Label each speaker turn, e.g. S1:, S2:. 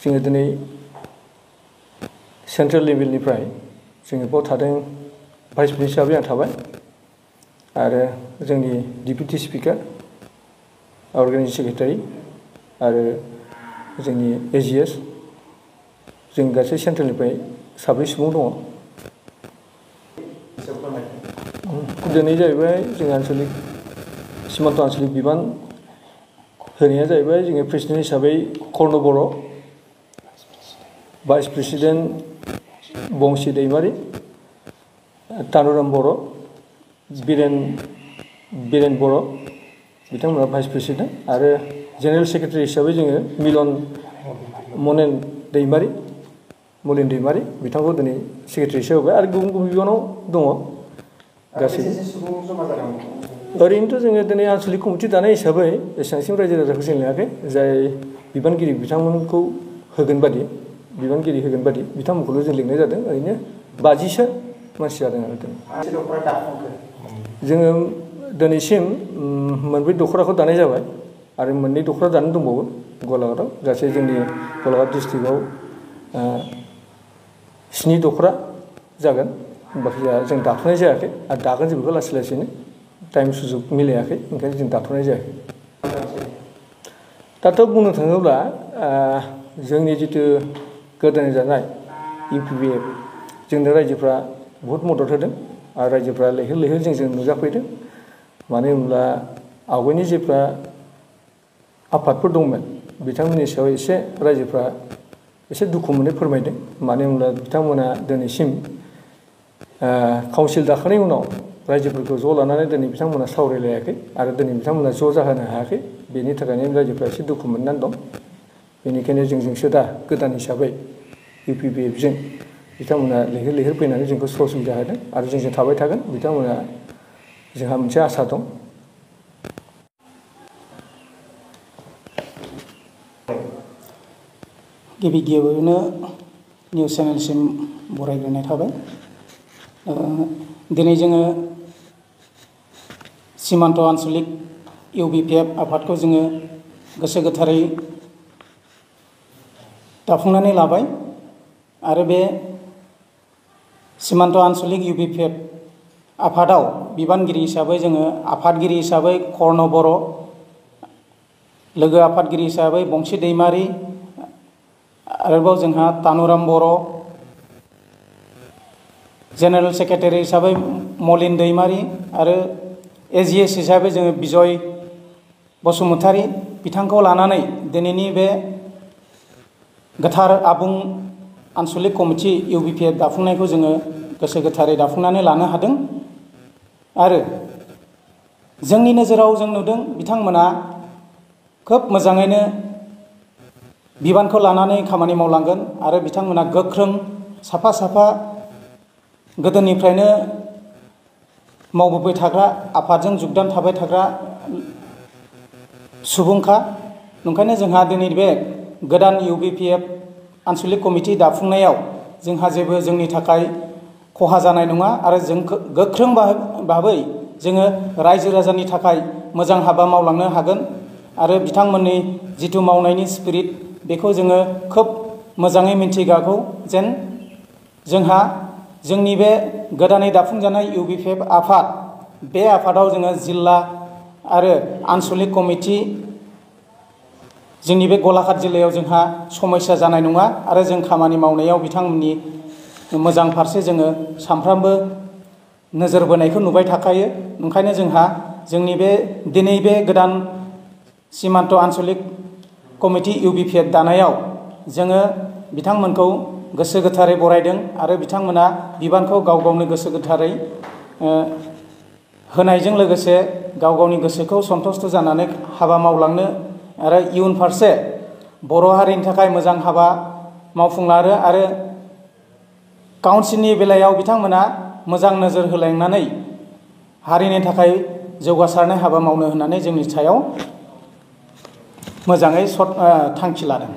S1: जोङो दिनै सेन्ट्रेल लेभेलनिफ्राय जोङो बाव थादों भाइस प्रेसिडेन्ट हिसाबै आं थाबाय आरो जोंनि डिप्युटि स्पिकार अर्गेनाइजिं सेक्रेटारि आरो जोंनि एजिएस जों गासै सेन्ट्रेलनिफ्राय 7 सुबुं दङ। दिनै जाहैबाय जों आन्चलिक सीमान्त आन्चलिक बिबान होनाया जाहैबाय जोङो प्रेसिडेन्ट हिसाबै कर्ण बर', भाइस प्रेसिडेन्ट बंसि दैमारि, तानुराम बर', बिरेन बर' बिथांमोना भाइस प्रेसिडेन्ट आरो जेनेरेल सेक्रेटारि हिसाबै जोङो मिलन मनेन दैमारि बिथांखौ दिनै सेक्रेटारि हिसाबै होबाय आरो गुबुन गुबुन बिबानाव दङ गासै। ओरैनोथ' जोङो दिनै आन्चलिक कमिटि दानाय हिसाबै एसेबांसिम रायजो राजाखौ जों लिङाखै। जाय बिबानगिरि बिथांमोनखौ होगोन बादि बिथांमोनखौल' जों लिंनाय जादों। ओरैनो 50सो मानसि जादों आरो जोङो दिनैसिम मोनब्रै दख'राखौ दानाय जाबाय आरो मोननै दख'रा दानो दंबावो गलाघाटआव। गासै जोंनि गलाघाट डिस्ट्रिक्टआव 7 दख'रा जागोन। बाखि जों दाथ'नाय जायाखै आरो दागोन जों बेखौ लासै लासैनो टाइम सुजुग मिलायाखै, ओंखायनो जों दाथ'नाय जायाखै। दाथ' बुंनो थाङोब्ला जोंनि जिथु गोदानै जानाय UPPF जोंनो रायजोफ्रा बहुद मदद होदों आरो रायजोफ्रा लैहोर लैहोर जोंजों नुजाफैदों। मानो होनब्ला आवगायनि जेफ्रा आफादफोर दंमोन बिथांमोननि सायाव एसे रायजोफ्रा एसे दुखु मोननाय फोरमायदों। मानो होनब्ला बिथांमोना दिनैसिम काउन्सिल दाखांनायनि उनाव रायजोफोरखौ ज' लानानै दिनै बिथांमोना सावरायलायाखै आरो दिनै बिथांमोना ज' जाहोनो हायाखै। बेनि थाखायनो रायजोफ्रा एसे दुखु मोननानै दं। बेनिखायनो जोंसो दा गोदान हिसाबै UPPFजों बिथांमोना लैहोर लैहोर फैनानै जोंखौ सहजुगिता होदों आरो जोंजों थाबाय थागोन। बिथांमोना जोंहा मोनसे आसा दं।
S2: गिबि गिबियावनो निउस चेनेलसिम बरायग्रोनाय थाबाय। दिनै जोङो सीमान्त आन्चलिक UPPF आफादखौ जोङो गोसो गोथारै दाफुंनानै लाबाय आरो बे सीमान्त आन्चलिक UPPF आफादाव बिबानगिरि हिसाबै जोङो आफादगिरि हिसाबै कर्ण बर', लोगो आफादगिरि हिसाबै बंसि दैमारि, आरोबाव जोंहा तानुराम बर', जेनेरेल सेक्रेटारि हिसाबै मलिन दैमारि आरो एजिएस हिसाबै जोङो बिजय बसुमतारी बिथांखौ लानानै दिनैनि बे गोथार आबुं आन्चलिक कमिटि UPPF दाफुंनायखौ जोङो गोसो गोथारै दाफुंनानै लानो हादों। आरो जोंनि नोजोराव जों नुदों बिथांमोना खोब मोजाङैनो बिबानखौ लानानै खामानि मावलांगोन आरो बिथांमोना गोख्रों साफा गोदोनिफ्रायनो मावबोबाय थाग्रा आफादजों जुगदान थाबाय थाग्रा सुबुंखा। ओंखायनो जोंहा दिनै बे गोदान UPPF आन्चलिक कमिटि दाफुंनायाव जोंहा जेबो जोंनि थाखाय खहा जानाय नङा आरो जों गोख्रों भाबै जोङो रायजो राजानि थाखाय मोजां हाबा मावलांनो हागोन आरो बिथांमोननि जिथु मावनायनि स्पिरिट बेखौ जोङो खोब मोजाङै मिन्थिगौ। जेन जोंहा जोंनि बे गोदानै दाफुंजानाय UPPF आफाद बे आफादाव जोङो जिल्ला आरो आन्चलिक कमिटि जोंनि बे गलाघाट जिल्लायाव जोंहा समस्या जानाय नङा आरो जों खामानि मावनायाव बिथांमोननि मोजां फारसे जोङो सानफ्रामबो नोजोर बोनायखौ नुबाय थाखायो। ओंखायनो जोंहा जोंनि बे दिनै बे गोदान सीमान्त आन्चलिक कमिटि UPPF दानायाव जोङो बिथांमोनखौ गोसो गोथारै बरायदों आरो बिथांमोना बिबानखौ गाव गावनो गोसो गोथारै होनायजों लोगोसे गाव गावनि गोसोखौ सन्तुष्ट जानानै हाबा मावलांनो आरो इयुन फारसे बर' हारिनि थाखाय मोजां हाबा मावफुंलाङो आरो काउन्सिलनि बेलायाव बिथांमोना मोजां नोजोर होलांनानै हारिनि थाखाय जौगासारनाय हाबा मावनो होननानै जोंनि सायाव मोजाङै थांखि लादों।